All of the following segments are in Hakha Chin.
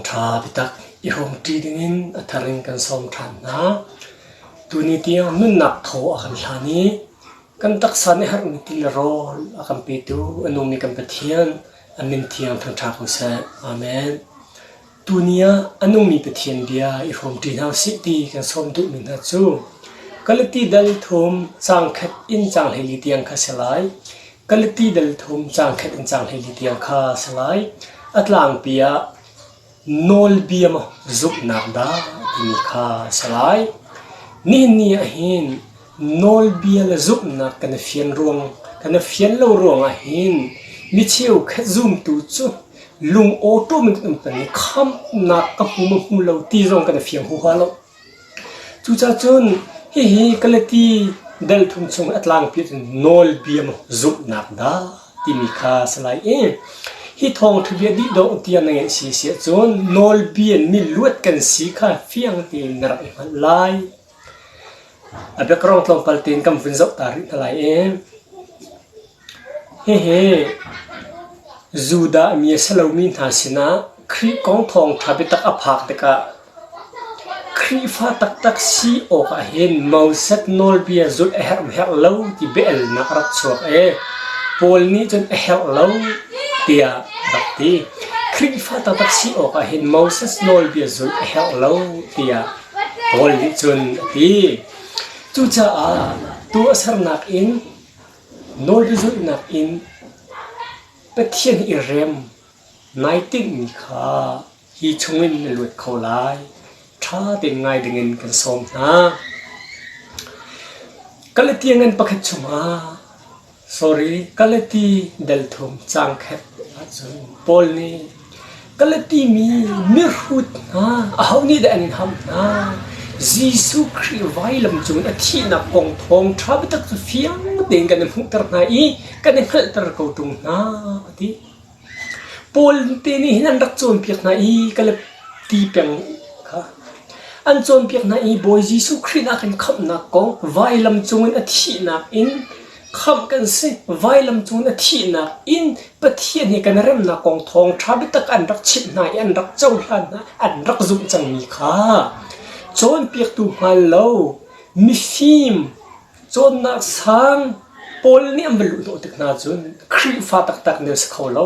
Thawngṭha biatak i hrawmṭi dingin a thar in kan sawm ṭhan hna. Tuni tiang nunnak thaw a kan hlan i kan taksa nih herhmi ti le rawl a kan petu a nungmi kan Pathian a min thiang thangṭha ko seh. Amen. Tuni ah a nungmi Pathian bia i hrawmṭi hna usih ti kan sawm duhmi hna cu Galati dal thum caang khat in caang 14 tiang kha a si lai. Galati dal thum caang khat in caang 14 tiang kha a si lai. A tlangpi ah nawlbia maw zumhnak dah timi kha a si lai. Nihin ni ah hin nawlbia le zumhnak kan i fian ruang kan i fian lo ruangah hin mi cheukhat zumtu cu lung awṭawm in kan um peng i khamhnak ka hmu maw hmu lo ti zong kan i fiang huaha lo. Cucacun hihi Galati dal thum chung a tlangpi cun nawlbia maw zumhnak dah timi kha a si lai i hi thawngṭha bia dih dawh tiah na ngeih si si ahcun nawlbia mi luat kan si kha fiang tein na rak i hngalh lai. A biakarong tlawmpal tein kan vun zoh ta rih hna lai i Hihi Judah mi a si lomi hna sinah Khrih kong thawngṭha biatak a phak tikah Khrihfa taktak si awkah hin Moses nawlbia zulh a herh maw herh lo ti biahalnak a rak chuak i Paul nih cun a herh lo tiah a rak ti. Khrihfa taktak si awkah hin Moses nawlbia zulh a herh lo tiah Paul nih cun a ti. Cucaah tuahsernak in Nawlbia in Pathian i rem nai tinhmi kha hi chungin na luat kho lai. Ṭha tein ngai dingin kan sawm hna. Galatia ngan pakhat chungah sorry Galati dal thum caang khat ahcun Paul nih Galati mi mihrut hna, aho nih dah an in ham hna? Jesuh Khrih vailam cung in a thihnak kong thawngṭha biatak cu fiang tein kan in hmuhter hna i kan i hngalhter ko ṭung hna, a ti. Paul te nih hin an rak cawnpiak hna i Galati peng kha an cawnpiak hna i Bawi Jesuh Khrih nih a kan khamhnak kong vailam cung in a thihnak in Khamh kan si. Vailam cung in a thihnak in Pathian he kan remnak kong thawngṭha biatak an rak chimh hna i an rak cohlan hna, an rak zumh cangmi kha cawnpiaktu hngal lo, mifim, cawnnak sang pawl nih an va luh hnawh tik hna cun Khrihfa taktak nan si kho lo.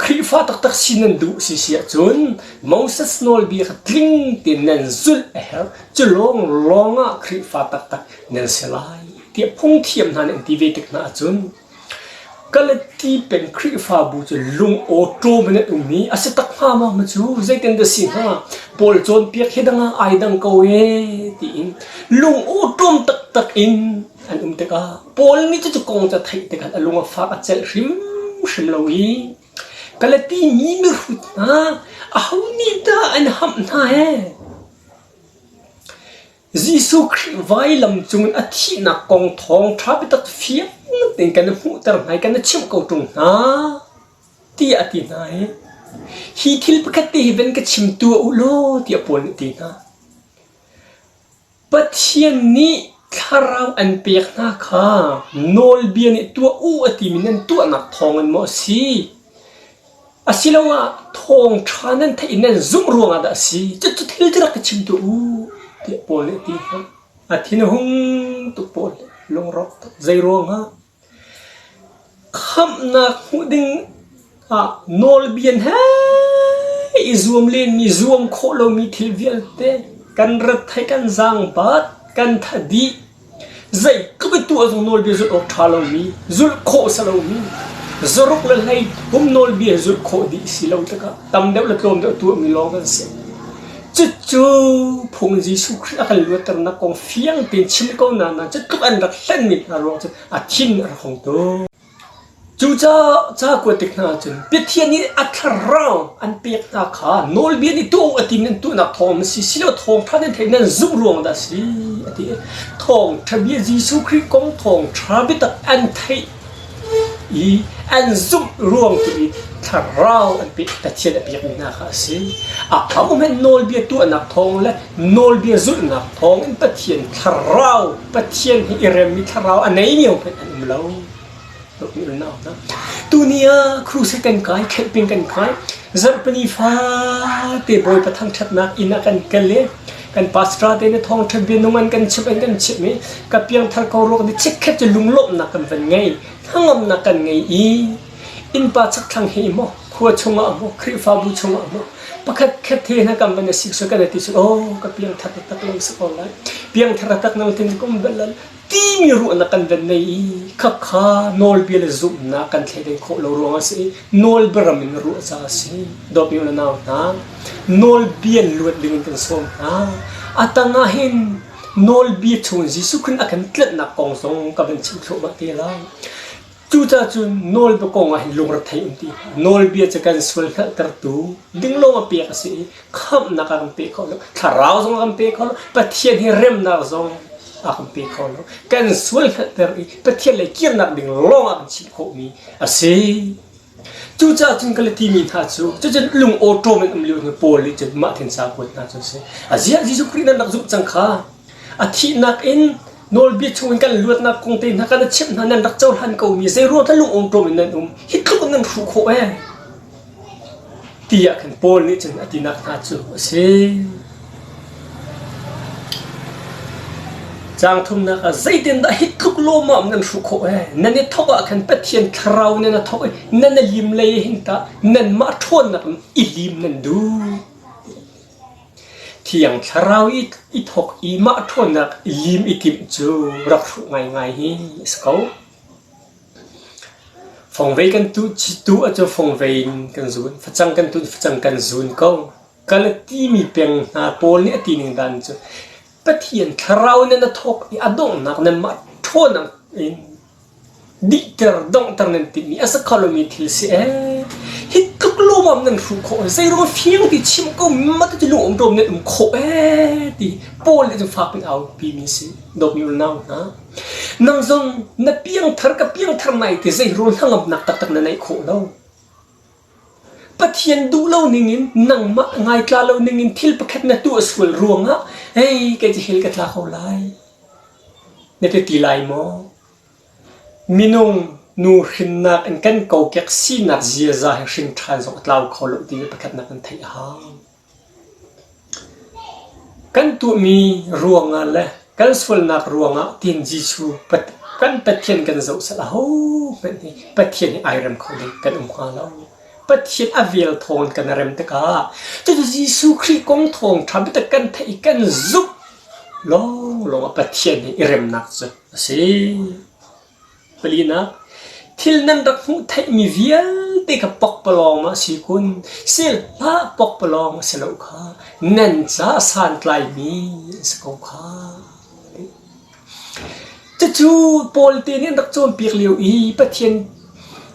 Khrihfa taktak si nan duh si si ahcun Moses nawlbia kha tling tein nan zulh a herh. Cu lawnglawng ah Khrihfa taktak nan si lai tiah phungthiam hna nih an ti ve tik hna ahcun Galati peng Khrihfabu cu lung awṭawm in an um i a si tak hnga maw ma cu zeitin dah si hnga Paul cawnpiak hi dang ah ai dang ko ee tiin lung awṭawm taktak in an um tikah Paul nih cucu kong cu a theih tikah a lung a fak a celh hrimhrim lo i Galati mi mihrut hna aho nih dah an hamh hna he? Jesuh Khrih vailam cungin a thihnak kong thawngṭha biatak fiang tein kan i hmuhter hna i kan i chimh ko ṭung hna tiah a ti hna i hi thil pakhat te hi van ka chim tuah u law tiah Paul nih a ti hna. Pathian nih thlarau an pek hna kha nawlbia nih tuah u a timi nan tuahnak thawngin maw a si? Asiloah thawngṭha nan theih i nan zumh ruangah dah a si? Cucu thil cu rak ka chim tuah u tiah Paul nih a ti hna. A thin a hung tuk Paul lungrawk tuk. Zei ruangah? Khamhnak hmuh ding ah nawlbia he i zuam lenmi, zuam khawh lomi thil vialte kan retheih, kan zaangbat, kan thadih. Zeitluk i tuah zong nawlbia zulh awk ṭha lomi, zulh khawh si lomi, zaruk le hlei hum nawlbia zulh khawh dih si lo tikah tam deuh le tlawm deuh tuahmi lawng kan si. Cucu phung Jesuh Khrih a kan luatternak kong fiang tein chim ko na na cutluk an rak hlenmi hna ruang cu a thin a rak hung tuk. Cucaah ca kuat tik hna ahcun Pathian nih a thlarau an pek hna kha nawlbia nih tuah u a timi nan tuahnak thawng a si silo thawngṭha nan theih nan zumh ruang dah a si a ti. Thawngṭha bia Jesuh Khrih kong thawngṭha biatak an theih i an zumh ruang tu i thlarau an pek Pathian a pekmi hna kha a si. Ahohmanh nawlbia tuahnak thawng le nawlbia zulhnak thawng in Pathian thlarau Pathian hi i remmi thlarau a neimi hmanh an um lo. Tuni ah crusade kan kai, camping kan kai. Zarhpini fate Bawipa thangṭhatnak inn ah kan kal i kan pastor te nih thawngṭha bianung an kan chimh an kan chimh i ka piangthar ko ruak ni chikkhat cu lunglawmhnak kan van ngei hnangamnak kan ngei i innpa chakthlang hi maw khua chungah maw Khrihfabu chungah maw pakhat khat he hna kan van i sik kan ti su oh ka piangthar taktak lo si ko lai piangthar taktak no tin kum bal timi ruahnak kan van nei i khakha nawlbia le zumhnak kan thleidan khawh lo ruang a si i nawlbiaram in ruah ca a si. Dawtmi u le nau hna, nawlbia luat ding in kan sawm hna. A tang ah hin nawlbia chung Jesuh Khrih a kan tlanhnak kong zong ka van chim thluahmah te lai. Cucaah cun nawlbia kong ah hin lungrethei um ti hlah. Nawlbia cu kan sual hngalhtertu ding lawng a pek a si i khamhnak a kan pe kho lo, thlarau zong a kan pe kho lo, Pathian hi remnak zong a kan pe kho lo. Kan sual hngalhter i Pathian lei kirnak ding lawng a kan chimh khawhmi a si. Cucaah cun ka le timi hna cu cucun lung awṭawm in um lio hnu Paul nih cun mah thin sa kuat hna cu a si. A ziah Jesuh Khrih nan rak zumh cang kha. A thihnak in nawlbia chungin kan luatnak kong te hna kan chimh hna nan rak cohlan komi zeiruang dah lung awṭawm in nan um hi tluk in nan hruh khawh ee tiah khan Paul nih cun a tinak hna cu a si. Caang thumnak ah zeitindah hi tluk lawmmam nan hruh khawh ee? Nan i thawk ah khan Pathian thlarau nan i thawk i nan i lim lei hin tah nanmah ṭhawnnak in i lim nan duh. Thiang thlarau i i thawk i mah ṭhawnnak i lim i timh cu rak hruh ngaingai hi a si ko. Fongvei kan tuh tu ahcun fongvei in kan zun, facang kan tuh facang kan zun ko. Galatimi peng hna pawl nih a ti ning dan cu Pathian thlarau nan a thawk i a donghnak nanmah ṭhawnnak in dihter donghter nan timhmi a si kho lomi thil si ee. Hi tluk lawmam nan hruh khawh zeiruang fiang ti chim ko ma ti lung um ṭawm nan um khawh ee ti Paul nih cun fak in au pimi si dawtmi unau hna. Nang zong na piangthar ka piangthar nai ti zeiruang hnangamnak taktak na neih khawh lo. Pathian duh lo ningin nangmah ngaitla lo ningin thil pakhat na tuah sual ruangah hei kei cu hell ka tla ko lai na ti ti lai maw? Minung nu hrinnak in kan kokek sinak ziaza hi hrin ṭhan zong a tlau kho lo ti pakhatnak kan theih a hau. Kan tuahmi ruangah le kan sualnak ruangah tiin Jesuh kan Pathian kan zoh sal ahohmanh hi Pathian hi ai rem kho ding kan um hnga lo. Pathian a vel thawng in kan rem tikah cucu Jesuh Khrih kong thawngṭha biatak kan theih i kan zumh lawnglawng ah Pathian he i remnak cu a si. Palinak, thil nan rak hmuh theihmi vialte kha pokpalawng ma si kun? Sil hlah pokpalawng a si lo kha. Nan caah santlaimi an si ko kha. Cucu Paul te nih an rak cawnpiak lio i Pathian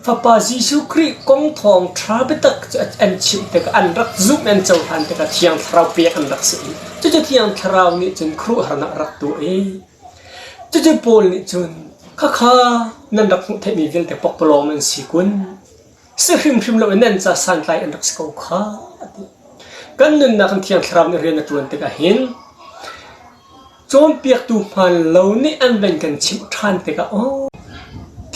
Fapa Jesuh Khrih kong thawngṭha biatak cu an chimh tikah an rak zumh an cohlan tikah Thiang Thlarau pek an rak si i cucu Thiang Thlarau nih cun khuaruahharnak a rak tuah i Cucu Paul nih cun, Khakha nan rak hmuh theihmi vialte pokpalawng nan si kun. Si hrimhrim loin nan ca santlai an rak si ko kha, a ti. Kan nunnak in Thiang Thlarau nih rian a ṭuan tikah hin cawnpiaktu hmaan lo nih an van kan chimh ṭhan tikah aw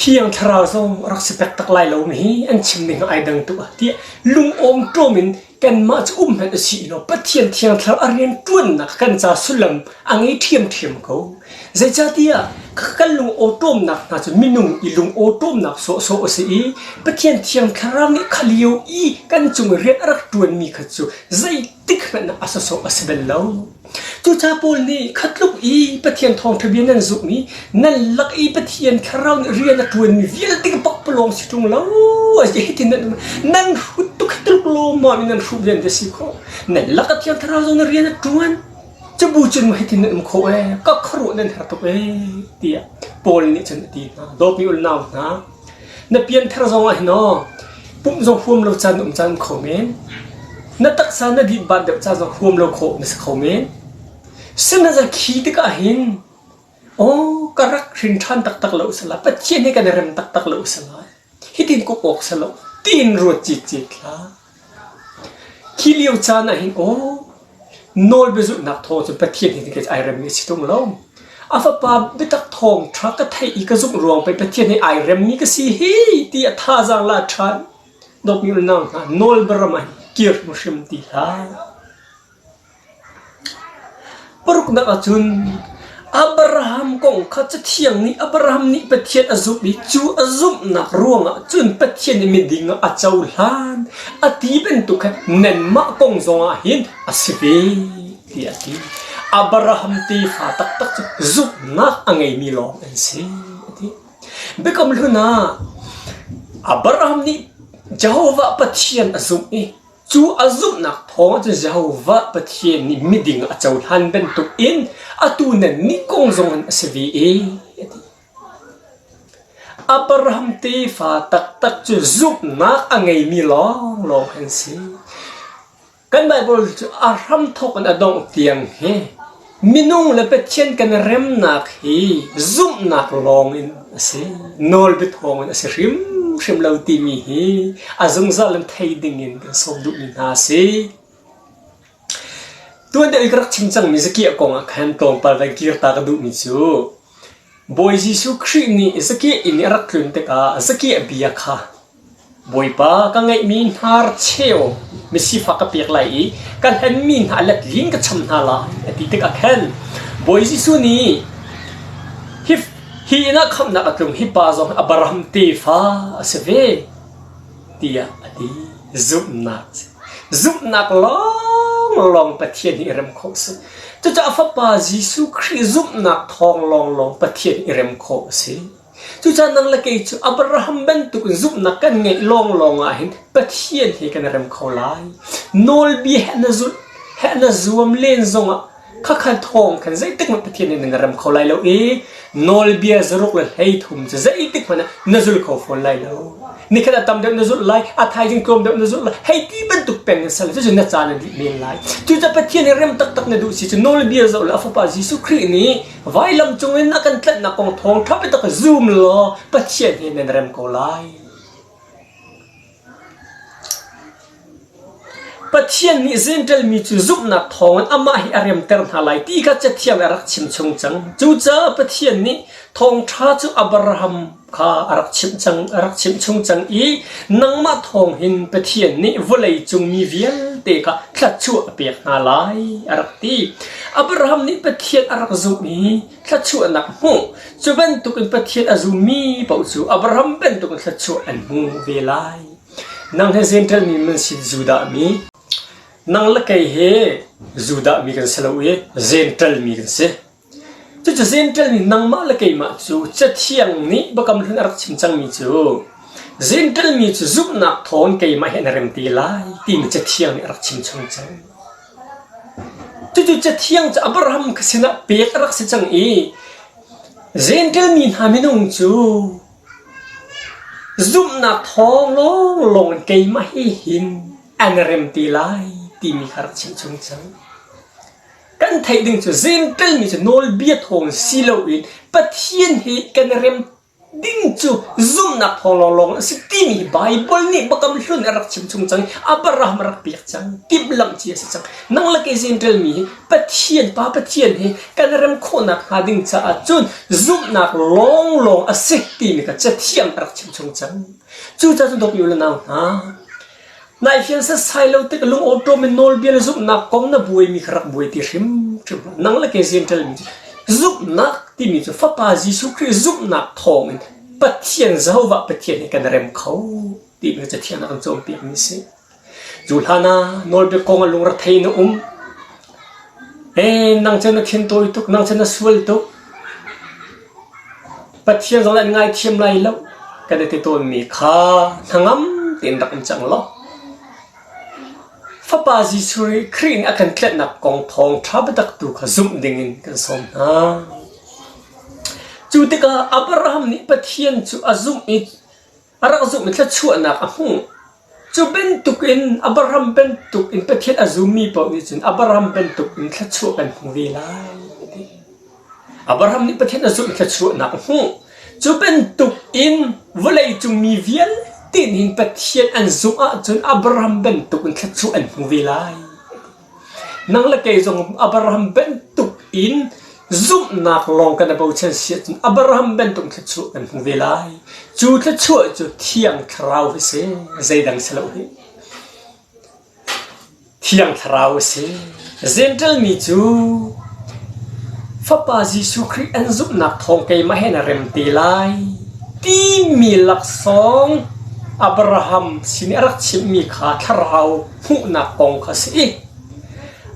Thiang Thlarau zong a rak si taktak lai lo mi hi an chim ning ai dang tuk ah tiah lungawm ṭawm in kanmah cu um hmanh a si lo Pathian Thiang Thlarau a rian ṭuannak kan ca sullam a ngei ṭhiamṭhiam ko. Zeicahtiah kan lung awṭawmnak hna cu minung i lung awṭawmnak sawhsawh a si i Pathian Thiang Thlarau nih kha lio i kan cung i rian a rak ṭuanmi kha cu zeitik hmanh ah a sawsawh a si bal lo. Cucaah Paul nih kha tluk i Pathian thawngṭha bia nan zumh i nan lak i Pathian Thlarau nih rian a ṭuanmi vialte ka pakpalawng si ṭung lo. Hitin nan nan hrut tuk hi tluk lawmmam in nan hruh rian te si khawh. Nan lak a Thiang Thlarau zong na rian a ṭuan. Cubu cun maw hitin nan um khawh ee? Ka khuaruah nan her tuk ee tiah Paul nih cun a ti hna. Dawtmi unau hna, na pianthar zong ah hin aw pumh zong huam lo caan um caan um kho men. Na taksa na ditbat deuh caan zong huam lo khawh na si kho men. Sihmanhsehlaw khi tikah hin aw ka rak hrin ṭhan taktak lo sala Pathian he kan i rem taktak lo sala hitin kuk awk salo tiin ruat citcet hlah. Khi lio caan ah hin aw nawlbiazulhnak thawng cun Pathian he kei ai remmi a si ṭung lo. A fapa biatak thawng ṭha ka theih i ka zumh ruang pei Pathian he ai remmi ka si hi ti a thazaang la ṭhan. Dawtmi unau hna, nawlbiaram ah hin. Kir hrimhrim ti hlah. Paruknak ahcun Abraham kong kha Cathiang nih Abraham nih Pathian a zumh i cu a zumhnak ruangah cun Pathian nih miding ah a cohlan a ti bantuk khan nanmah kong zongah hin a si ve tiah a ti. Abraham tefa taktak cu zumhnak a ngeimi lawng an si a ti. Biakam Hlun ah Abraham nih Jehovah Pathian a zumh i Cu a zumhnak thawng cun Jehovah Pathian nih miding a cohlan bantukin atu nannih kong zongin a si ve e, a ti. Abraham tefa taktak cu zumhnak a ngeimi lawnglawng an si. Kan Baibal cu a hramthawk in a dongh tiang hi minung le Pathian kan remnak hi zumhnak lawngin a si. Nawlbia thawngin a si hrimhrim lo timi hi a zungzal in thei dingin kan sawm duhmi hna a si. Tuan deuh i ka rak chim cangmi zakiah kong ah khan tlawmpal van kir ta ka duhmi cu Bawi Jesuh Khrih nih zakiah inn i a rak tlun tikah zakiah bia kha Bawipa, ka ngeihmi hnarcheu misifak ka pek lai i ka hlenmi hna a let lin ka cham hna lai, a ti tikah khan Bawi Jesuh nih hi, hi inn ah khamhnak a tlung, hi pa zong Abraham tefa a si ve, tiah a ti. Zumhnak zumhnak lawnglawng Pathian hi i rem khawh a si. Cucaah a Fapa Jesuh Khrih zumhnak thawng lawnglawng Pathian i rem khawh a si. Cucaah nang le kei cu Abraham bantuk in zumhnak kan ngeih lawnglawng ah hin Pathian he kan i rem kho lai. Nawlbia he na zulh, he na zuam len zongah khakhan thawng khan zeitik hmanh Pathian he nan i rem kho lai lo i nawlbia zaruk le 13 cu zeitik hmanh ah na zul kho fawn lai lo. Nikhat a tam deuh na zulh lai, a thaizing tlawm deuh na zulh lai, hei ti bantuk peng in sal cucu na caan a dih men lai. Cucaah Pathian he rem taktak na duh si cu nawlbia zoh le a Fapa Jesuh Khrih nih Vailam cungin a kan tlanhnak kong thawngṭha biatak zum law Pathian he nan rem ko lai. Pathian nih Jentail mi cu zumhnak thawngin amah hi a remter hna lai ti kha Cathiang a rak chim chung cang. Cucaah Pathian nih thawngṭha cu Abraham kha a rak chimh cang, a rak chimh chung cang i nangmah thawng hin Pathian nih vawlei cung mi vialte kha thluachuah a pek hna lai a rak ti. Abraham nih Pathian a rak zumh i thluachuahnak a hmuh. Cu bantukin Pathian a zummi paoh cu Abraham bantukin thluachuah an hmu ve lai. Nang he Jentail mi man si Judah mi, nang le kei he Judah mi kan si lo i Jentail mi kan si. Cucu Jentail nih nangmah le keimah cu Cathiang nih Biakam Hlun a rak chim cangmi cu Jentail mi cu zumhnak thawng keimah he na rem te lai timi Cathiang nih a rak chim chung cang. Cucu Cathiang cu Abraham sinah pek a rak si cang i Jentail mi hna minung cu zumhnak thawng lawnglawng in keimah hi hin an rem te lai timi kha a rak chim chung cang. Kan theih ding cu Jentail mi cu nawlbia thawng si loin Pathian he kan i rem ding cu zumhnak thawng lawnglawng a si timi hi Baibal nih Biakam Hlun a rak chim chung cang i Abraham a rak pek cang. Timhlamh cia a si cang. Nang le kei Jentail mi hi Pathian Pa Pathian he kan i rem khawhnak hnga ding caah cun zumhnak lawnglawng a si timi kha Cathiang a rak chim chung cang. Cucaah cun dawtmi u le nau hna, Naifian setsai lo tik lungawṭawm in nawlbia le zumhnak kong na buaimi kha rak buai ti hrimhrim hlah. Nang le kei Jentail mi cu zumhnak timi cu Fapa Jesuh Khrih zumhnak thawngin Pathian Jehovah Pathian he kan rem kho timi Cathiang ah kan cawnpiakmi a si. Cu hlan ah nawlbia kong ah lungrethei na um. Ee, nang cu na thin tawi tuk, nang cu na sual tuk. Pathian zong nih an ngaithiam lai lo kan i ti tawnmi kha hnangam tein rak in cang law Fapa Jesuh Khrih nih a kan tlenhnak kong thawngṭha biatak tu kha zumh dingin kan sawm hna. Cu tikah Abraham nih Pathian cu a zumh i a rak zumh i thluachuahnak a hmuh. Cu bantukin Abraham bantukin Pathian a zummi paoh nih cun Abraham bantukin thluachuah kan hmu ve lai a ti. Abraham nih Pathian a zumh i thluachuahnak a hmuh. Cu bantukin vawleicung mi vialte nih Pathian an zumh ahcun Abraham bantukin thluachuah an hmu ve lai. Nang le kei zong Abraham bantuk in zumhnak lawng kan i bochan si ahcun Abraham bantuk thluachuah kan hmu ve lai. Cu thluachuah cu Thiang Thlarau hi si, zeidang si lo hi. Thiang Thlarau a si. Jentail mi cu Fapa Jesuh Khrih an zumhnak thawng keimah he na rem te lai timi laksawng Abraham sin i a rak chimhmi kha thlarau hmuhnak kong kha a si.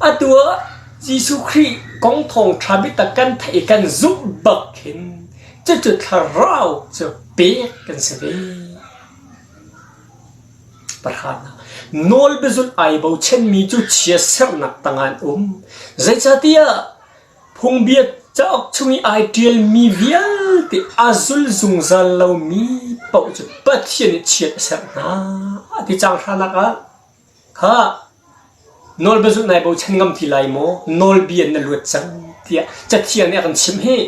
Atu ah Jesuh Khrih kong thawngṭha biatak kan theih i kan zumh bak hin cucu thlarau cu pek kan si ve. Pahranak. Nawlbiazulh ai bochanmi cu chiatserhnak tangah an um. Zeicahtiah phungbia cauk chung i ai ṭialmi vialte a zul zungzal lomi paoh cu Pathian nih chiat a serh hna a ti caang hranak ah kha Nawlbiazulh nai bochan ngam ti lai maw? Nawlbia na luat cang tiah Cathiang nih a kan chimh hi.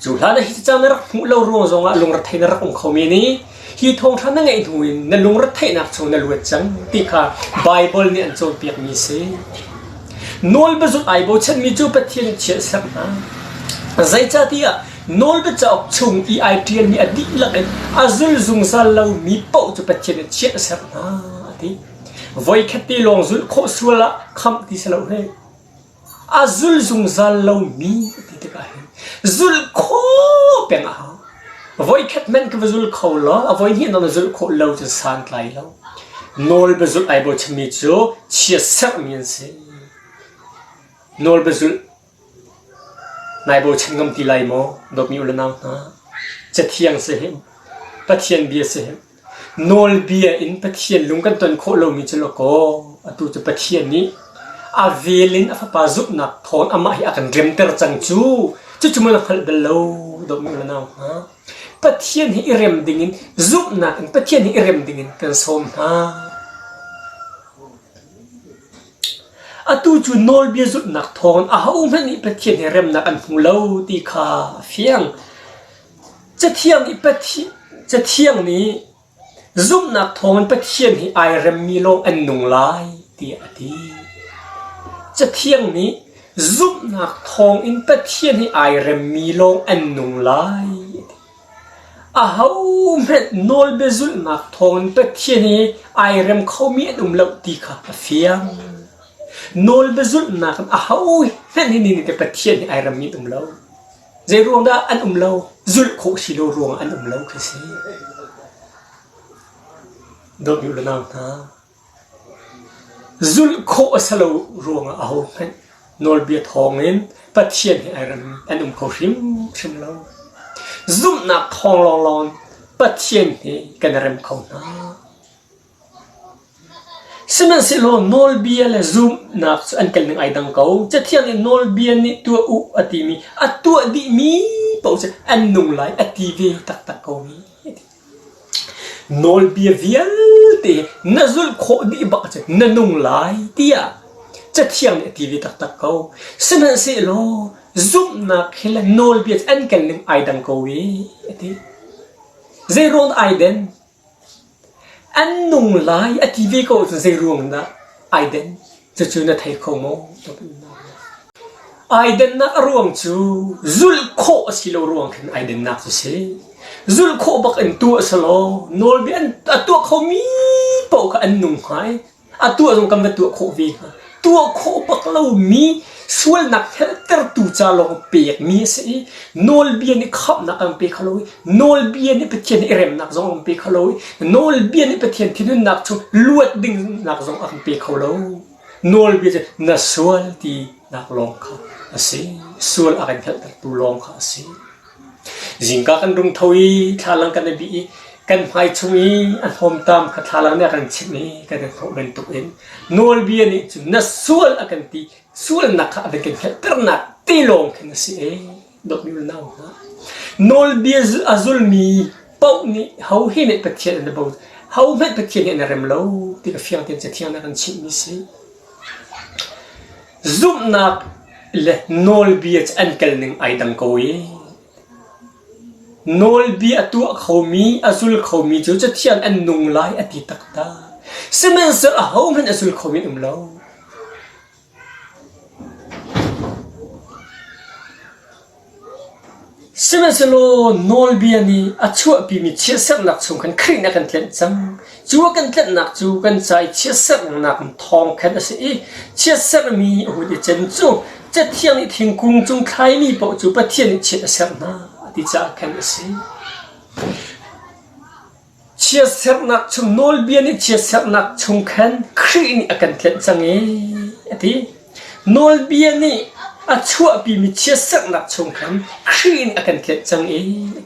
Cu hlan ah hi caan na rak hmuh lo ruang zongah lungrethei na rak um kho men i hi thawngṭha na ngeih hnu in na lungretheihnak chung na luat cang ti kha Baibal nih an cawnpiakmi si. Nawlbiazulh ai bochanmi cu Pathian nih chiat a serh hna. Zeicahtiah nawlbia cauk chung i ai ṭialmi a dihlak in a zul zungzal lomi paoh cu Pathian nih chiat a serh hna a ti. Voikhat te lawng zulh khawh sual ah khamh ti si lo hei. A zul zungzal lomi ti tikah hin zulh khawh peng a hau. Voikhat hmanh ka va zul kho law a voi hnih na zulh khawh lo cun santlai lo. Nawl biazulh ai bochanmi cu chiatserhmi an si. Nawl biazulh Nai bochan ngam ti lai maw, dawtmi u le nau hna? Cathiang si hi, Pathian bia si hi, nawlbia in Pathian lung kan ton khawh lomi cu lawkaw, atu cu Pathian nih a vel in a fapa zumhnak thawn amah hi a kan remter cang cu. Cucu maw na hngalh bal lo, dawtmi u le nau hna? Pathian hi i rem dingin zumhnak in Pathian hi i rem dingin kan sawm hna. Atu cu nawlbia zulhnak thawngin ahohmanh nih Pathian he remnak an hmu lo ti kha a fiang. Cathiang nih Pathian, Cathiang nih zumhnak thawngin Pathian he ai remmi lawng an nung lai tiah a ti. Cathiang nih zumhnak thawngin Pathian he ai remmi lawng an nung lai a ti. Ahohmanh nawlbia zulhnak thawngin Pathian he ai rem khomi an um lo ti kha a fiang. Nawlbia zulhnak in ahohmanh hi ni te Pathian he ai remmi an um lo. Zei ruang dah an um lo? Zulh khawh si lo ruangah an um lo khi si. Dawtmi u le nau hna, Zulh khawh a si lo ruangah ahohmanh nawlbia thawngin Pathian he ai rem an um kho hrimhrim lo. Zumhnak thawng lawnglawng in Pathian he kan i rem kho hna. Sihmanhsehlaw nawlbia le zumhnak cu an kalning ai dang ko. Cathiang nih nawlbia nih tuah u a timi a tuah dihmi paoh cu an nung lai a ti ve taktak ko mi. Nawlbia vialte na zulh khawh dih bak ahcun na nung lai tiah Cathiang nih a ti ve taktak ko. Sihmanhsehlaw zumhnak he le nawlbia cu an kal ning ai dang ko i a ti. Zeiruang dah ai den? An nung lai a ti ve ko ahcun zeiruang dah ai den? Cucu na thei kho maw? Ai dennak a ruang cu zulh khawh a si lo ruang khin ai dennak cu si. Zulh khawh bak in tuah a si law nawlbia an a tuah khomi paoh kha an nung hnga i a tuah zong kan va tuah khawh ve hnga. Tuah khawh bak lomi sualnak hngalhtertu ca lawng pekmi a si i nawlbia nih khamhnak an pe kho lo i nawlbia nih Pathian nih i remnak zong an pe kho lo i nawlbia nih Pathian thinhunnak cu luat dingnak zong a kan pe kho lo. Nawlbia cu na sual tinak lawng kha a si. Sual a kan hngalhtertu lawng kha a si. Zingka kan rung tho i thlalang kan i bih i kan hmai chung i a hnawmtam kha thlalang nih a kan chimh i kan i hnawh bantukin nawlbia nih cun na sual a kan ti sualnak kha a van kan hngalhternak te lawng khin a si ee. Dawtmi unau hna, nawlbia a zulmi paoh nih ho hi nih Pathian an i bo, ho hmanh Pathian nih an i rem lo ti ka fiang tein Cathiang nih a kan chimhmi si. Zumhnak le nawlbia cu an kal ning ai dang ko i nawlbia a tuah khomi, a zul khomi cu Cathiang an nung lai a ti taktak. Sihmanhsehlaw ahohmanh a zul khomi an um lo. Sihmanhsehlaw nawlbia nih a chuahpimi chiatserhnak chung khan Khrih nih a kan tlenh cang. Cu a kan tlenhnak cu kan ca i chiatserhnak thawng khan a si i chiatserhmi a hun i cen cu Cathiang nih thingkung cung thlaimi paoh cu Pathian nih chiat a serh hna a ti caah khan a si. Chiatserhnak chung nawlbia nih chiatserhnak chung khan Khrih nih a kan tlenh cang ee a ti. Nawlbia nih a chuahpimi chiatserhnak chung khan Khrih nih a kan tlenh cang ee a ti.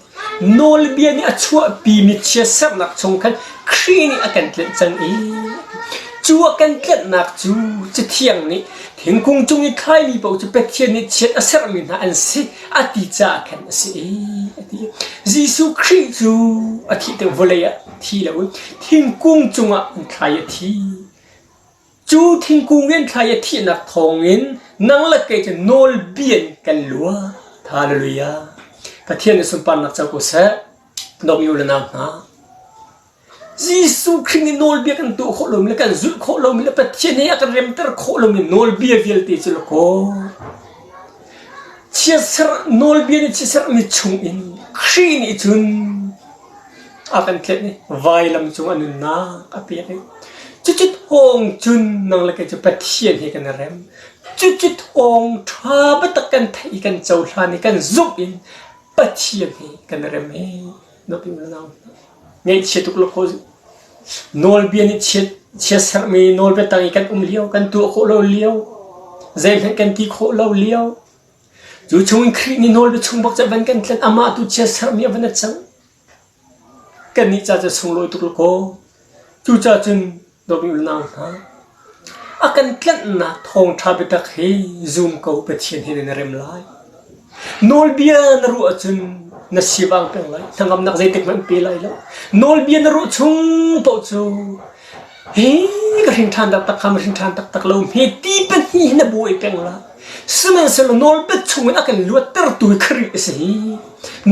Nawlbia nih a chuahpimi chiatserhnak chung khan Khrih nih a kan tlenh cang ee a ti. Cu a kan tlenhnak cu Cathiang nih thingkung cung i thlaimi paoh cu Pathian nih chiat a serhmi hna an si a ti caah khan a si ee a ti. Jesuh Khrih cu a thih tik vawlei ah thi loin thingkung cungah an thlai i a thi. Cu thingkung in thlai i a thihnak thawngin nang le kei cu nawlbia in kan luat. Hallelujah. Pathian nih sunparnak co ko seh. Dawtmi u le nau hna. Jesuh Khrih nih nawlbia kan tuah khawh lomi le kan zulh khawh lomi le Pathian he a kan remter khawh lomi nawlbia vialte cu lakaw chiatserh nawlbia nih chiatserhmi chungin Khrih nih cun a kan tlenh i vailam cung a nunnak a pek i cucu thawng cun nang le kei cu Pathian he kan i rem. Cucu thawng ṭha biatak kan theih i kan cohlan i kan zumh in Pathian he kan i rem i Ngaihchia tuk lo kho nawlbia nih chiat chiatserhmi nawlbia tang i kan um lio, kan tuah khawh lo lio, zeihmanh kan ti khawh lo lio. Cu chungin Khrih nih nawlbia chung bak cu van kan tlen, amah tu chiatserhmi a van a cang. Kannih ca cu sunglawi tuk lo kaw. Cucaah cun Dawtmi unau hna, a kan tlanhnak thawngṭha biatak hi zum ko Pathian he nan i rem lai. Nawlbia na ruah ahcun na sivang peng lai, hnangamnak zeitik hmanh pe lai lo. Nawlbia na ruah chung paoh cu hi ka hrin ṭhan taktak kha ma hrin ṭhan taktak lo hme ti pahnih hi na buai peng lai. Sihmanhsehlaw nawlbia chungin a kan luattertu hi Khrih a si hi.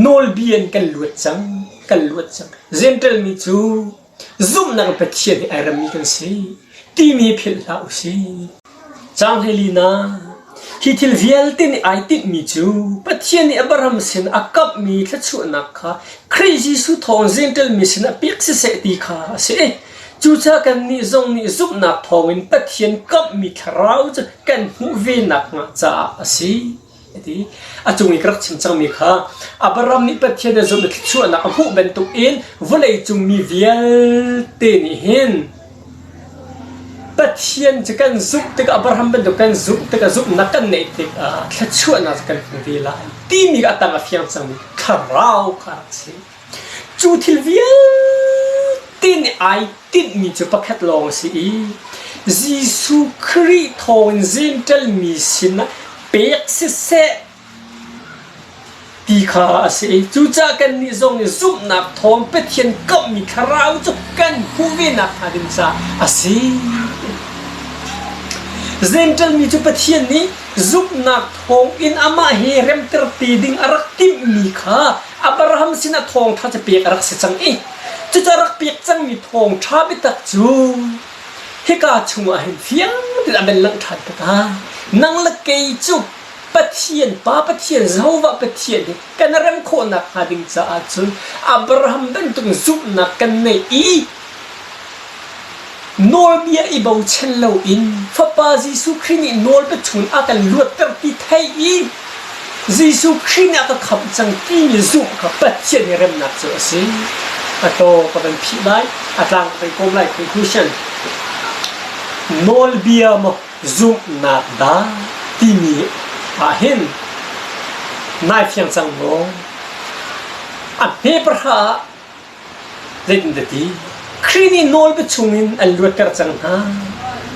Nawlbia in kan luat cang, kan luat cang. Jentail mi cu Zumhnak Pathian he ai remmi kan si timi philh hlah u sih. Caang 14 Hi thil vialte nih ai tinhmi cu Pathian nih Abraham sin a kamhmi thluachuahnak kha Khrih Jesuh thawng Jentail mi sinah pek siseh ti kha a si. Cucaah kannih zong nih zumhnak thawngin Pathian kamhmi thlarau cu kan hmuh ve nakhnga caah a si. A ti. A cung i ka rak chim cangmi kha Abraham nih Pathian a zumh i thluachuahnak a hmuh bantukin vawleicung mi vialte nih hin Pathian cu kan zumh tikah Abraham bantuk kan zumh tikah zumhnak kan neih tikah thluachuahnak cu kan hmu ve lai timi a tang a fiang cangmi thlarau kha a rak si. Cu thil vialte nih ai tinhmi cu pakhat lawng a si i Jesuh Khrih thawngin Jentail mi sinah pek siseh ti kha a si i cucaah kannih zong nih zumhnak thawng Pathian kamhmi thlarau cu kan hmuh ve nakhnga ding caah a si. Jentail mi cu Pathian nih zumhnak thawngin amah he remter te ding a rak timhmi kha Abraham sinah thawngṭha cu pek a rak si cang i cucu a rak pek cangmi thawngṭha biatak cu hika chungah hin fiang tein a van langh ṭhan tikah nang le kei cu Pathian Pa Pathian Jehovah Pathian hi kan rem khawh nakhnga ding caah cun Abraham bantuk zumhnak kan neih i Nawlbia i bochan loin Fapa Jesuh Khrih nih nawlbia chungin a kan luatter ti theih i Jesuh Khrih nih a ka khamh cang timi zumh kha Pathian i remnak cu a si. A taw ka van phih lai, a tlang ka van kawm lai. Conclusion. Nawlbia maw zumhnak dah timi ah hin nai fiang cang maw? A hme pahra ah Zeitindah ti? Khrih nih nawlbia chungin an luatter cang hna.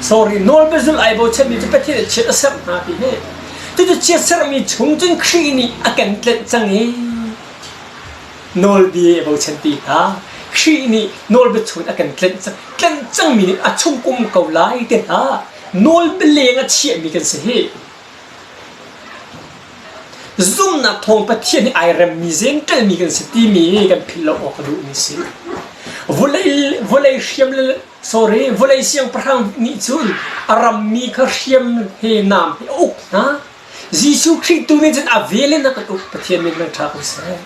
Sorry, nawlbia zulh ai bochanmi cu Pathian nih chiat a serh hna ti hi. Cucu chiat serhmi chung cun Khrih nih a kan tlenh cang i nawlbia i bochan ti hna. Khrih nih nawlbia chungin a kan tlenh cang. Tlenh cangmi nih a chung um ko lai ti hna. Nawlbia leng a chiahmi kan si hi. Zumhnak thawng Pathian hi ai remmi zentelmi kan si timi kan philh lo awk a duhmi si. Vawlei, vawlei hriam le sorry, vawlei siangpahrang nih cun a rammi kha hriam he nam he a uk hna. Jesuh Khrih tu nih cun a vel in a kan uk. Pathian min thangṭha ko seh.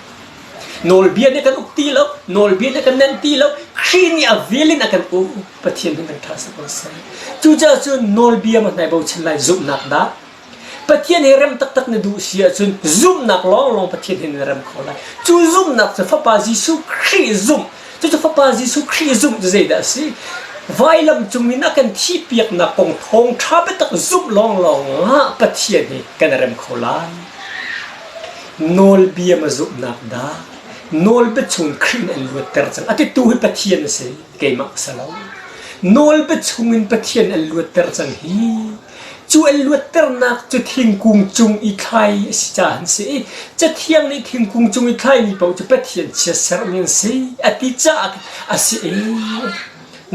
Nawlbia nih kan uk ti lo, nawlbia nih kan nenh ti lo, Khrih nih a vel in a kan uk. Pathian min thangṭha si ko seh. Cucaah cun nawlbia ma hnai bochan lai zumhnak dah Pathian he rem taktak na duh si ahcun zumhnak lawnglawng Pathian he na rem kho lai. Cu zumhnak cu Fapa Jesuh Khrih zumh. Cucu Fapa Jesuh Khrih zumh cu zeidah a si? Vailam cung in a kan thihpiaknak kong thawngṭha biatak zumh lawnglawng ah Pathian he kan rem kho lai. Nawlbia ma zumhnak dah? Nawlbia chung Khrih nih an luatter cang. A titu hi Pathian a si, keimah ka si lo. Nawlbia chungin Pathian an luatter cang hi. Cu an luatternak cu thingkung cung i thlai a si caah an si i Cathiang nih thingkung cung i thlaimi paoh cu Pathian chiatserhmi an si a ti caah a si i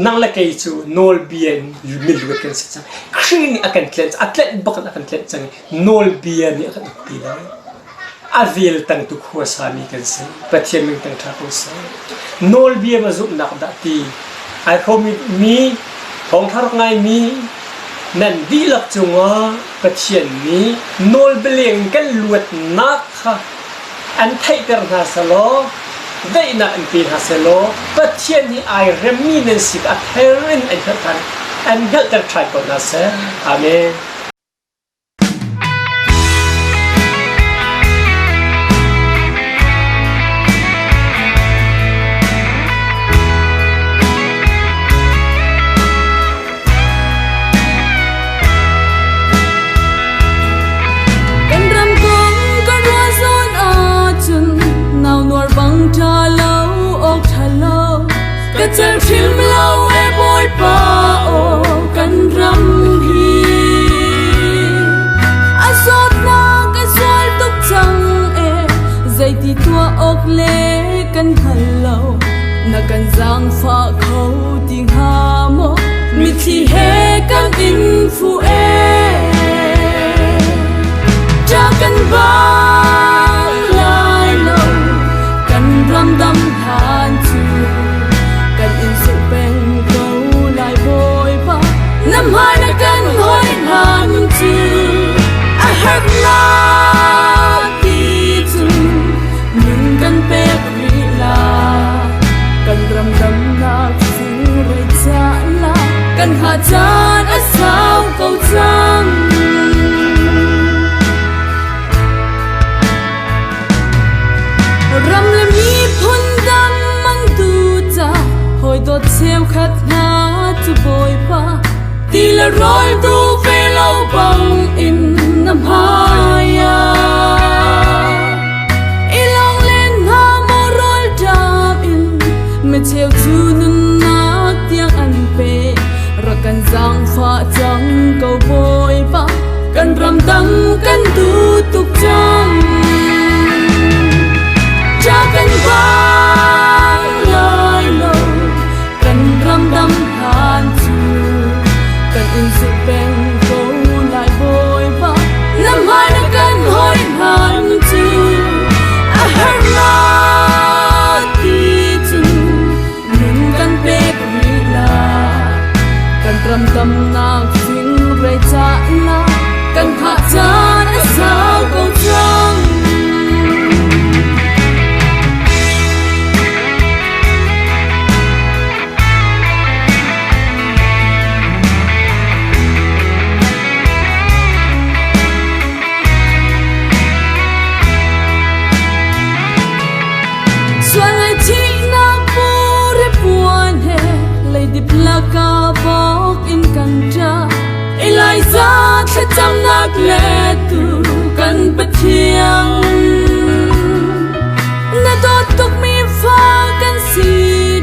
nang le kei cu nawlbia in miluat kan si cang. Khrih nih a kan tlenh, a tlenh bak in a kan tlenh cang i nawlbia nih a kan uk ti lo. A vel tangtu khuasami kan si. Pathian min tang ṭha ko seh. Nawlbia ma zumhnak dah ti ai hrawmmi thawngṭha rak ngaimi nan dihlak cungah Pathian nih nawlbialeng kan luatnak kha an theihter hna selaw daihnak in pe hna selaw Pathian hi ai remmi nan si a ther in an hngalhter an hngalhter ṭhan ko hna seh. Amen. Kan ram kong ka ruah zawn ahcun nau nuar bang ṭha lo awk ṭha lo ka celh hrim lo e Bawipa aw kan ram hi a zawtnak a zual tuk cang e zeiti tuah awk le kan hngal lo na kan zaangfah kho ti hnga maw mitthli he kan in fuh e ṭa kan bang lai lo kan ram dam hlan cu kan in zulh peng ko lai Bawipa na hmai na kan hoi hlan cu a herhnak ti cun nun kan pek rih lai kan ram damnak fingrei ca kan hngah caan a sau ko cang. Ram le miphun dang an tu ca hawi dawt cheukhat hna cu Bawipa ti le rawl du ve lo bang in na hmai ah i lawng len hna maw rawl ṭam in micheu cu nunnak tiang an pe rak kan zaangfah cang ko Bawipa kan ram dang kan duh tuk cang Cha kan bang lai lo kan ram dam hlan cu kan in zulh peng ko lai Bawipa na hmai na kan hoi hlan cu a hernak ti cun nun kan pek rih lai kan ram damnak fingrei cahnak kan hngah caan a sau ko cang. Sual ngaihchihnak puri puan he leidip laka bawk in kan ṭah. Elijah thlacamnak le tu kan Pathian. Na dawt tukmi fa kan si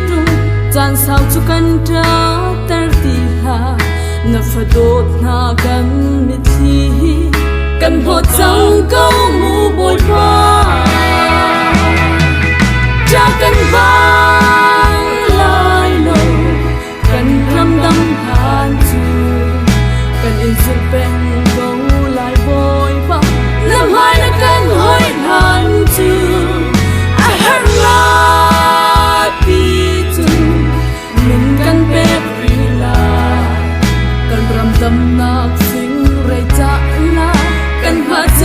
ṭung, caan sau cu kan ṭahter ti hlah. Na fa dawt hna kan mitthli hi kan hlawt cang ko mu Bawipa. Ṭah kan bang lai lo, kan ram dang hlan cu kan in zulh peng ko lai Bawipa. Na hmai na kan hoi hlan cu a herh lai pi cun Nun kan pek rih lai. Kan ram damnak fingrei cah la kan hngah.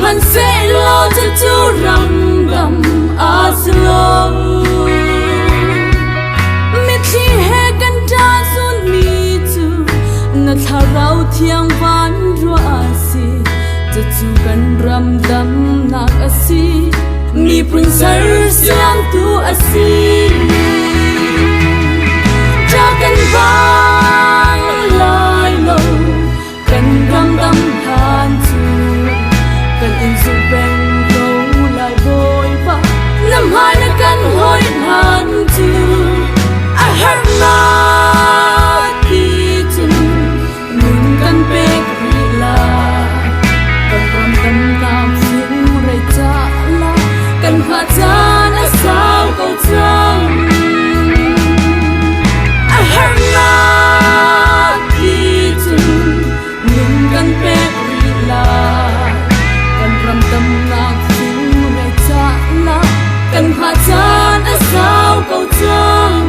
Sihmanhsehlaw cucu ramdam a si lo. Mitthli he kan ṭa zunmi cu na thlarau thiang van ruah a si. Cucu kan ram damnak a si. Miphun sersiamtu a si. Ṭa kan bang lai lo. Kan ram dam hlan cu kan in zumh peng ko lai Bawipa. Na hmai na kan hawi hlan cu a harnak ti cun nun kan pek rih lai. Kan ram damnak fung rei ca la kan hngah caan a sau ko cang. A harnak ti cun nun kan pek rih lai. Kan ram damnak fung rei ca la kan hngah caan a sau ko cang.